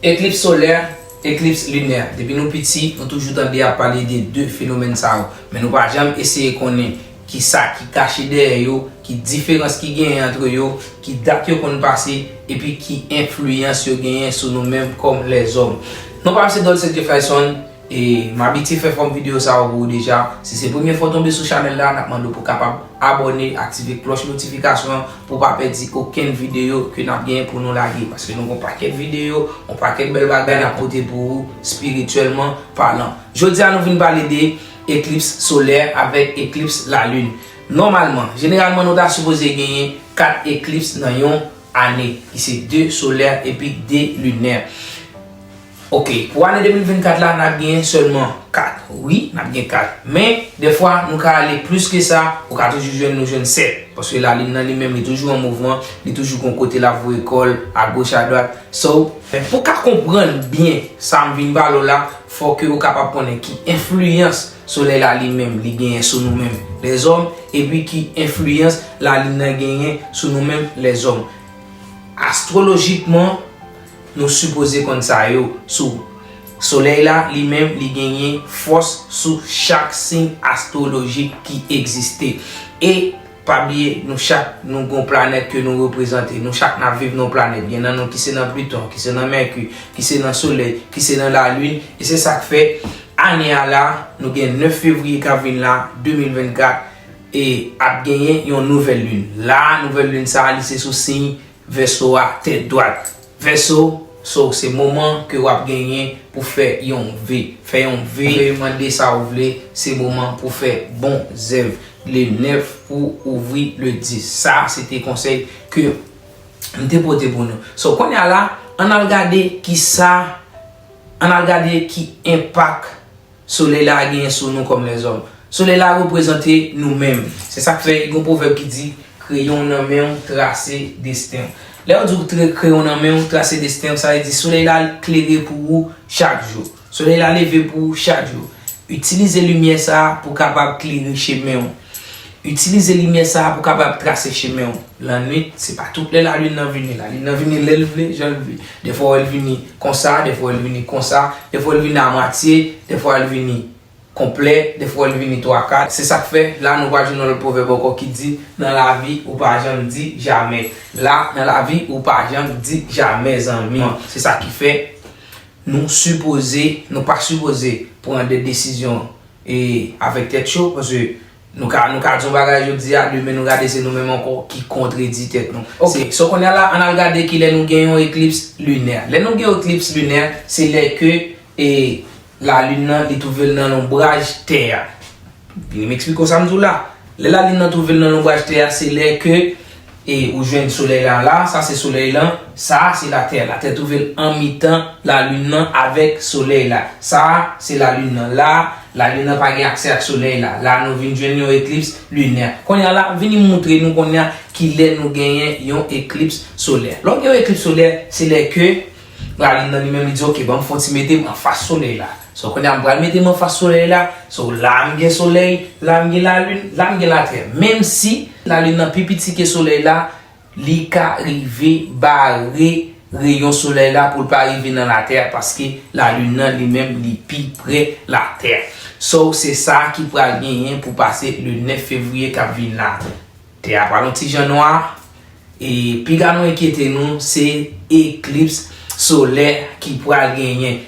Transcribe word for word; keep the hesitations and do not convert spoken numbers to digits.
Eklips solè, eklips linè. Depi nou piti, nou toujou tande y ap pale de de fenomèn sa yo. Men nou pa janm eseye konnen ki sa ki kache dèyè yo, ki diferans ki genyen ant yo, ki dat yo konn pase, epi ki enfliyans yo genyen sou nou menm kòm lèzòm. Non pa m se Dolcet Jefferson, e m abitye fè fòm videyo sa yo pou ou deja. Si se premye fwa w tonbe sou chanèl la, n ap mande w pou w kapab abòne, aktive klòch notifikasyon an pou w pa pèdi okenn videyo ke n ap gen pou nou lage. Paske nou gen yon pakèt videyo, yon pakèt bèl bagay n ap pote pou ou, espirityèlman palan. Jodi a, nou vin pale de eklips solè avèk eklips lalin. Nòmalman, jeneralman, nou ta sipoze genyen kat eklips nan yon ane, ki se de solè epi de linè. Ok, pou ane de mil vennkat la, n ap gen sèlman kat. Wi, n ap gen kat. Men, dèfwa, nou ka ale plis ke sa, ou ka toujou jwenn nou jwenn sèt. Paske lalin nan li menm, li toujou an mouvman, li toujou gon kote l ap voye kò l, agoch, adwat. So, men pou w ka konprann byen sa m vin pale w la, fò ke ou kapab konnen ki enfliyans solèy la li menm, li genyen sou nou menm, lèzòm, epi ki enfliyans lalin nan genyen sou nou menm, lèzòm. Astwolojikman, nou sipoze konn sa yo sou solèy la, li menm, li genyen fòs sou chak siy astwolojik ki egziste. E pa bliye, nou chak, nou gon planèt ke nou reprezante. Nou chak n ap viv nan yon planèt. Gen nan nou ki se nan Pliton, ki se nan Mèki, ki se nan Solèy, ki se nan Lalin. E se sa k fè, ane a la, nou gen nèf fevriye k ap vin la, de mil vennkat, e ap genyen yon nouvèl lin. La, nouvèl lin sa a, li se sou siy Vèso a, tèt dwat. Vèso, so, se moman ke w ap genyen pou fè yon ve. Fè yon ve, mande sa w vle, se moman pou fè bon zèv. Le nèf pou ouvri le dis. Sa, se te konsèy ke m te pote pou nou. So, kounye a la, ann al gade ki sa, ann al gade ki enpak Solèy la genyen sou nou kòm lèzòm. Solèy la reprezante nou menm. Se sa k fè, gen yon pwovèb ki di, kreyon nan men w trase desten w. Lè yo di w tre-, kreyon nan men w trase desten w, sa vle di solèy la klere pou ou chak jou. Solèy la leve pou ou chak jou. Itilize limyè sa a pou w kapab klere chemen w. Itilize limyè sa a pou w kapab trase chemen w. Lannwit, se pa tout lè lalin nan vini. Lalin nan vini lè l vle, jan l vle. Dèfwa w wè l vini konsa, dèfwa w wè l vini konsa, dèfwa w wè l vini amwatye, dèfwa w wè l vini konplè, dèfwa w wè l vini twa ka. Se sa k fè, la nou pral jwenn yon lòt pwovèb ankò ki di, nan lavi, ou pa janm di jamè. La, nan lavi, ou pa janm di jamè, zanmi. Se sa ki fè, nou sipoze, nou pa sipoze pran de desizyon e avèk tèt cho, paske nou ka, nou ka di yon bagay jodi a, demen nou gade se nou menm ankò ki kontredi tèt nou. Ok, so kounye a la, ann al gade kilè nou gen yon eklips linè. Lè nou gen yon eklips linè, se lè ke, e, lalin nan, li twouve l nan lonbraj tè a. Vini m eksplike w sa m di w la. Lè lalin nan twouve l nan lonbraj tè a, se lè ke e ou jwenn solèy la la, sa se solèy lan, sa a se latè. Latè twouve l an mitan lalin nan avèk solèy la. Sa a se lalin nan la, lalin nan pa gen aksè ak solèy la. La nou vin jwenn yon eklips linè. Kounye a la, vini moutre nou kounye a kilè nou genyen yon eklips solè. Lè w gen yon eklips solè, se lè ke lalin nan li menm li di, ok, ban m fè yon ti mete m anfas solèy la. So, kounye a m pral mete m anfas solèy la. So, la m gen solèy, la m gen lalin, la m gen latè. Menm si lalin nan pi piti ke solèy la, li ka rive bare reyon solèy la pou l pa rive nan latè, paske lalin nan li menm li pi pre latè. So, se sa ki pral genyen pou pase le nèf fevriye k ap vin la. Tè a pral yon ti jan nwa, e piga nou enkyete nou, se eklips solè ki pral genyen.